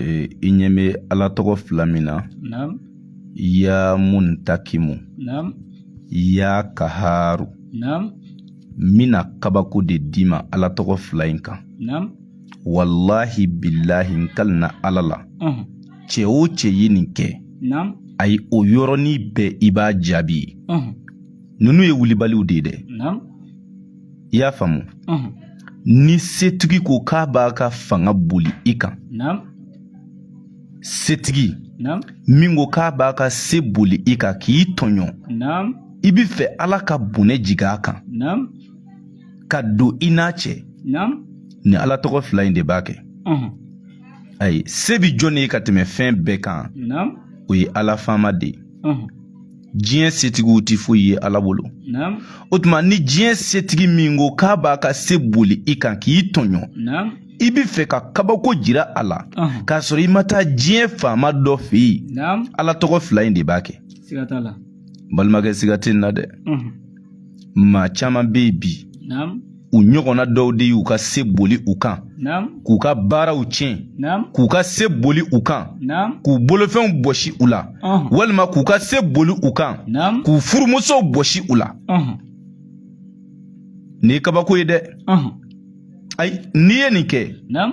I ɲɛ bɛ Ala tɔgɔ fila min na. Naam. Ya muntakimu. Naam. Ya kaharu. Naam. N bɛna kabako de d'i ma Ala tɔgɔ fila in kan. Naam. Walahi bilahi, n kalina Ala la. Cɛ o cɛ ye nin kɛ. Naam. Ayi, o yɔrɔnin bɛɛ i b'a jaabi ye. Ninnu ye wulibaliw de ye dɛ. Naam. I y'a faamu? Ni setigi ko k'a b'a ka fanga boli i kan. Naam. Setigi. Naam. Min ko k'a b'a ka se boli i kan k'i tɔɲɔ. Naam. I bɛ fɛ Ala ka bɔnɛ jigin a kan. Naam. Ka don i n'a cɛ. Naam. Ni Ala tɔgɔ fila in de b'a kɛ. Ayi, se bi jɔn ye ka tɛmɛ fɛn bɛɛ kan? Naam. O ye Ala faama de ye. Diɲɛ setigiw tɛ foyi ye Ala bolo. Naam. O tuma, ni diɲɛ setigi min ko k'a b'a ka se boli i kan k'i tɔɲɔ, Naam. i bɛ fɛ ka kabako jira a la k'a sɔrɔ i ma taa diɲɛ faama dɔ fɛ yen, Naam. Ala tɔgɔ fila in de b'a kɛ. Siga t'a la. Balimakɛ, siga tɛ nin na dɛ. Maa caman bɛ yen bi, Naam. u ɲɔgɔnna dɔw de y'u ka se boli u kan, Naam. k'u ka baaraw tiɲɛ, Naam. k'u ka se boli u kan, Naam. k'u bolofɛnw bɔsi u la, walima k'u ka se boli u kan, Naam. k'u furumusow bɔsi u la. Nin ye kabako ye dɛ. Ayi, n'i ye nin kɛ, Naam.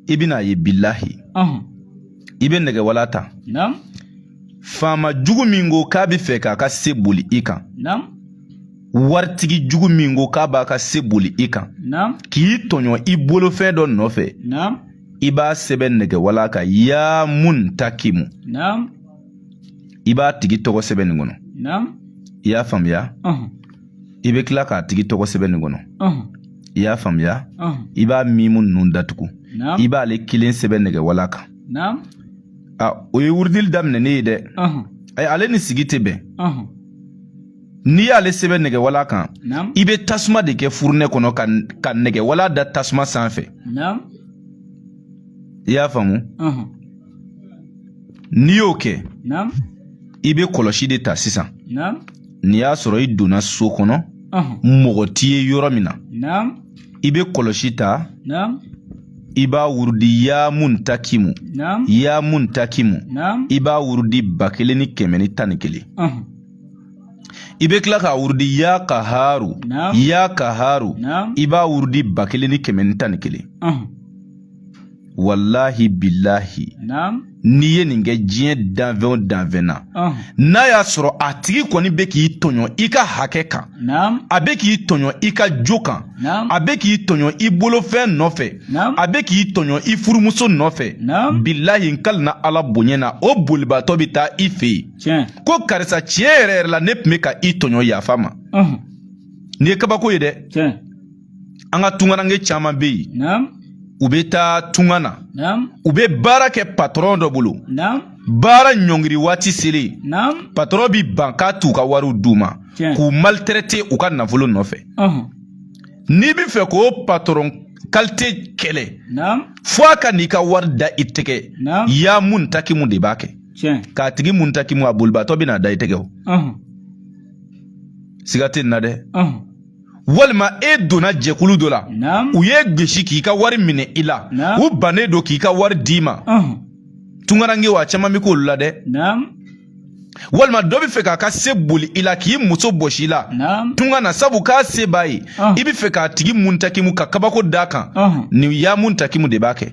i bɛna ye, bilahi, i bɛ nɛgɛwala ta. Naam. Faama jugu min ko k'a bɛ fɛ k'a ka se boli i kan, Naam. waritigi jugu min ko k'a b'a ka se boli i kan, Naam. k'i tɔɲɔ i bolofɛn dɔ nɔfɛ, Naam. i b'a sɛbɛn nɛgɛwala kan, ya muntakimu. Naam. I b'a tigi tɔgɔ sɛbɛn nin kɔnɔ. Naam. I y'a faamuya? I bɛ tila k'a tigi tɔgɔ sɛbɛn nin kɔnɔ. I y'a faamuya? I b'a mimu ninnu datugu. Naam. I b'ale kelen sɛbɛn nɛgɛwala kan. Naam. A o ye wurudili daminɛ ye dɛ. Ayi, ale ni sigi tɛ bɛn. N'i y'ale sɛbɛn nɛgɛwala kan, Naam. i bɛ tasuma de kɛ furunɛ kɔnɔ ka nɛgɛwala da tasuma sanfɛ. Naam. I y'a faamu? N'i y'o kɛ, Naam. i bɛ kɔlɔsi de ta sisan. Naam. N'i y'a sɔrɔ i donna so kɔnɔ, mɔgɔ t'i ye yɔrɔ min na, Naam. i bɛ kɔlɔsi ta. Naam. I b'a wurudi ya muntakimu. Naam. Ya muntakimu. Naam. I b'a wurudi 1111. I bɛ tila k'a wurudi ya kaharu. Naam. Ya kaharu. Naam. I b'a wurudi 1111. Walahi bilahi, Naam. n'i ye nin kɛ diɲɛ danfɛn o danfɛn na, n'a y'a sɔrɔ a tigi kɔni bɛ k'i tɔɲɔ i ka hakɛ kan, Naam. a bɛ k'i tɔɲɔ i ka jo kan, Naam. a bɛ k'i tɔɲɔ i bolofɛn nɔfɛ, Naam. a bɛ k'i tɔɲɔ i furumuso nɔfɛ, Naam. bilahi, n kalina Ala bonya na, o bolibatɔ bɛ taa i fɛ yen Tiɲɛ. ko karisa, tiɲɛ yɛrɛ yɛrɛ la, ne tun bɛ ka i tɔɲɔ, yafa ma. Nin ye kabako ye dɛ. Tiɲɛ. An ka tunkaranke caman bɛ yen, Naam. u bɛ taa tunga na, Naam. u bɛ baara kɛ patɔrɔn dɔ bolo. Naam. Baara ɲɔngiri waati selen, Naam. patɔrɔn bi ban k'a t'u ka wariw d'u ma, Tiɲɛ. k'u maltraiter u ka nafolo nɔfɛ. N'i bɛ fɛ k'o patɔrɔn qualité kɛlɛ, Naam. fo a ka n'i ka wari da i tɛgɛ, Naam. ya muntakimu de b'a kɛ. Tiɲɛ. K'a tigi muntakimu, a bolibatɔ bɛ n'a da i tɛgɛ o. Siga tɛ nin na dɛ. Walima e donna jɛkulu dɔ la, Naam. u ye gosi k'i ka wari minɛ i la, Naam. u bannen don k'i ka wari d'i ma. Tunkaranke wa caman bɛ k'olu la dɛ. Naam. Walima dɔ bɛ fɛ k'a ka se boli i la, k'i muso bɔsi i la Naam. tunga na, sabu k'a se b'a ye, i bɛ fɛ k'a tigi muntakimu ka kabako d'a kan, nin ya muntakimu de b'a kɛ.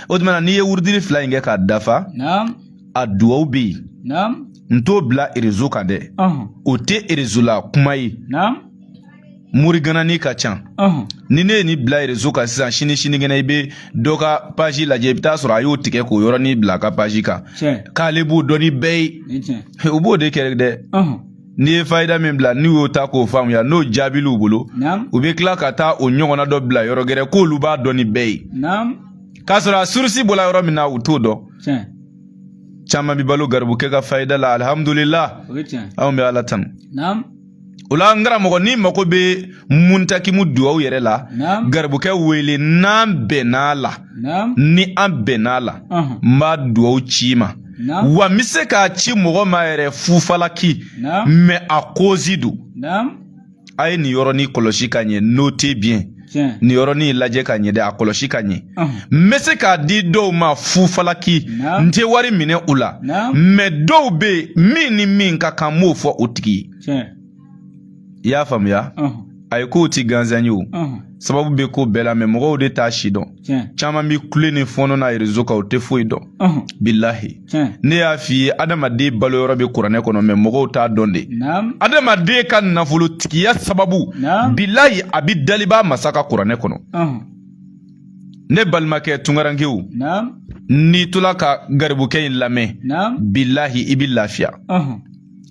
O tuma na, n'i ye wurudili fila in kɛ k'a dafa, Naam. a duwawu bɛ yen. Naam. N t'o bila réseau kan dɛ. O tɛ réseau la kuma ye. Naam. Moriganani ka ca. Ni ne ye nin bila réseau kan sisan, sini sinikɛnɛ, i bɛ dɔ ka page lajɛ, i bɛ taa sɔrɔ a y'o tigɛ k'o yɔrɔnin bila a ka page kan, Tiɲɛ. k'ale b'o dɔn ni bɛɛ ye. Nin tiɲɛ. U b'o de kɛ dɛ. N'i ye fayida min bila, n'u y'o ta k'o faamuya, n'o jaabiliw bolo, Naam. u bɛ tila ka taa o ɲɔgɔnna dɔ bila yɔrɔ gɛrɛ k'olu b'a dɔn ni bɛɛ ye, Naam. k'a sɔrɔ a source bɔra yɔrɔ min na, u t'o dɔn. Tiɲɛ. Caman bɛ balo garibukɛ ka fayida la, alihamudulila. O ye tiɲɛ. Anw bɛ Ala tanu. Naam. O la, n karamɔgɔ, n'i mako bɛ muntakimu duwawu yɛrɛ la, Naam. garibukɛ wele, n'an bɛnn'a la, Naam. ni an bɛnn'a la, n b'a duwawu ci i ma. Naam. Wa n bɛ se k'a ci mɔgɔ ma yɛrɛ fufalaki. Naam. Mais a kozi don. Naam. A ye nin yɔrɔnin kɔlɔsi ka ɲɛ, notez bien. Tiɲɛ. Nin yɔrɔnin lajɛ ka ɲɛ dɛ, a kɔlɔsi ka ɲɛ. N bɛ se k'a di dɔw ma fufalaki, n tɛ wari minɛ u la, mais dɔw bɛ yen, min ni min ka kan, n b'o fɔ o tigi ye. I y'a faamuya? Ayi, kow ti gansan ye o. Sababu bɛ ko bɛɛ la, mais mɔgɔw de t'a si dɔn. Caman bɛ kule ni fɔɔnɔ na réseau kan, o tɛ foyi dɔn. Bilahi, ne y'a f'i ye, adamaden balo yɔrɔ bɛ kuranɛ kɔnɔ, mais mɔgɔw t'a dɔn de. Adamaden ka nafolotigiya sababu, bilahi, a bɛ daliba masa ka kuranɛ kɔnɔ. Ne balimakɛ tunkarankew, n'i tola ka garibukɛ in lamɛn, bilahi, i bɛ lafiya,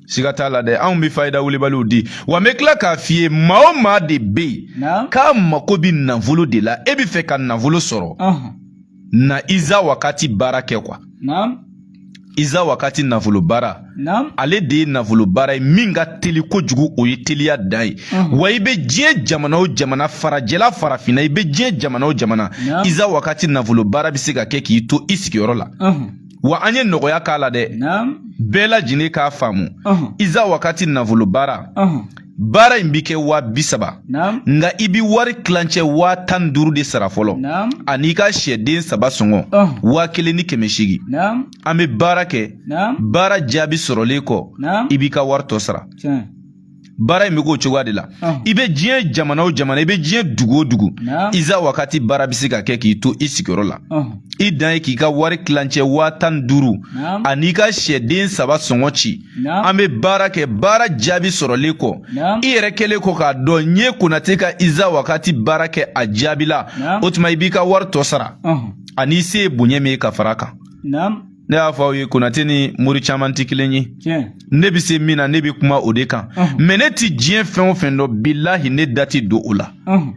siga t'a la dɛ. Anw bɛ fayida wulibaliw di wa. N bɛ tila k'a f'i ye, maa o maa de bɛ yen k'a mako bɛ nafolo de la, e bɛ fɛ ka nafolo sɔrɔ, na iza wakati baara kɛ quoi. Iza wakati nafolo baara, ale de ye nafolo baara ye min ka teli kojugu, o ye teliya dan ye wa. I bɛ diɲɛ jamana o jamana, farajɛla, farafinna, i bɛ diɲɛ jamana o jamana, iza wakati nafolo baara bɛ se ka kɛ k'i to i sigiyɔrɔ la. Wa an ye nɔgɔya k'a la dɛ, bɛɛ lajɛlen k'a faamu. Iza wakati nafolo baara, baara in bi kɛ 30 000, nka i bi wari tilancɛ 15 000 de sara fɔlɔ, ani i ka sɛden saba sɔngɔ 1800. An bɛ baara kɛ, baara jaabi sɔrɔlen kɔ, i b'i ka wari tɔ sara. Baara in bɛ k'o cogoya de la. I bɛ diɲɛ jamana o jamana, i bɛ diɲɛ dugu o dugu, iza wakati baara bɛ se ka kɛ k'i to i sigiyɔrɔ la. I dan ye k'i ka wari tilancɛ 15 000 ani i ka sɛden saba sɔngɔ ci. An bɛ baara kɛ, baara jaabi sɔrɔlen kɔ, i yɛrɛ kɛlen kɔ k'a dɔn n ye Konate ka iza wakati baara kɛ, a jaabi la, o tuma i b'i ka wari tɔ sara, ani i se ye bonya min ye ka fara a kan. Ne y'a fɔ aw ye, Konate ni mori caman tɛ kelen ye. Ne bɛ se min na, ne bɛ kuma o de kan, mais ne ti diɲɛ fɛn o fɛn dɔn, bilahi, ne da ti don o la.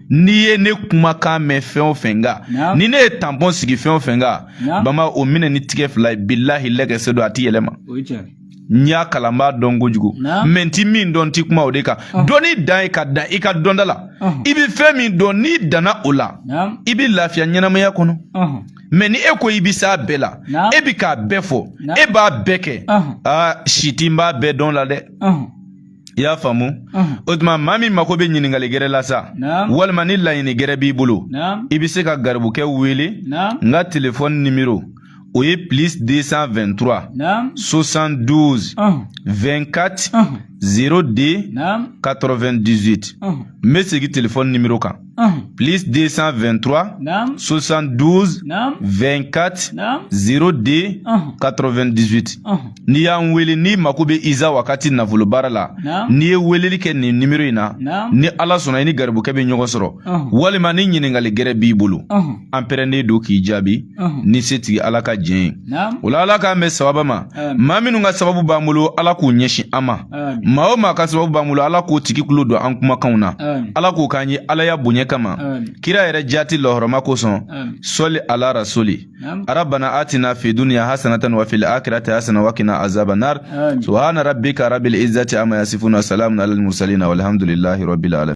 N'i ye ne kumakan mɛn fɛn o fɛn kan, ni ne ye tanpɔn sigi fɛn o fɛn kan, bama o minɛ ni tigɛ fila ye, bilahi, lɛkɛsɛ don, a ti yɛlɛma. N y'a kalan, n b'a dɔn kojugu, mais n ti min dɔn, n ti kuma o de kan. Dɔnni dan ye ka dan i ka dɔnda la. I bɛ fɛn min dɔn, n'i danna o la, i bɛ lafiya ɲɛnamaya kɔnɔ. Mais ni e ko i bɛ s'a bɛɛ la, e bɛ k'a bɛɛ fɔ, e b'a bɛɛ kɛ, aa, si ti n b'a bɛɛ dɔn la dɛ. I y'a faamu? O tuma, maa min mako bɛ ɲininkali gɛrɛ la sa, walima ni laɲini gɛrɛ b'i bolo, i bɛ se ka garibukɛ wele. N ka telefɔni nimero, o ye plus 223 72 24 02 98. N bɛ segin telefɔni nimero kan: plus 223 72 24 02 98. N'i y'an wele, n'i mako bɛ iza wakati nafolo baara la, n'i ye weleli kɛ nin nimero in na, ni Ala sɔnna, i ni garibukɛ bɛ ɲɔgɔn sɔrɔ, walima ni ɲininkali gɛrɛ b'i bolo, an pɛrɛnnen don k'i jaabi ni setigi Ala ka diɲɛ ye. O la, Ala k'an bɛn sababa ma. Maa minnu ka sababu b'an bolo, Ala k'u ɲɛsin an ma. Maa o maa ka sababu b'an bolo, Ala k'o tigi tulo don an kumakanw na. Ala k'o k'an ye Alaya bonya kama, kira yɛrɛ jati lɔhɔrɔma kosɔn. Sɔli ala rasuli. Arabana atina fi dunya hasanatan wa fil akhirati hasana wa qina azaban nar. Subhana rabbika rabbil izzati amma yasifuna, salamun alal mursalin, walhamdulillahi rabbil alamin.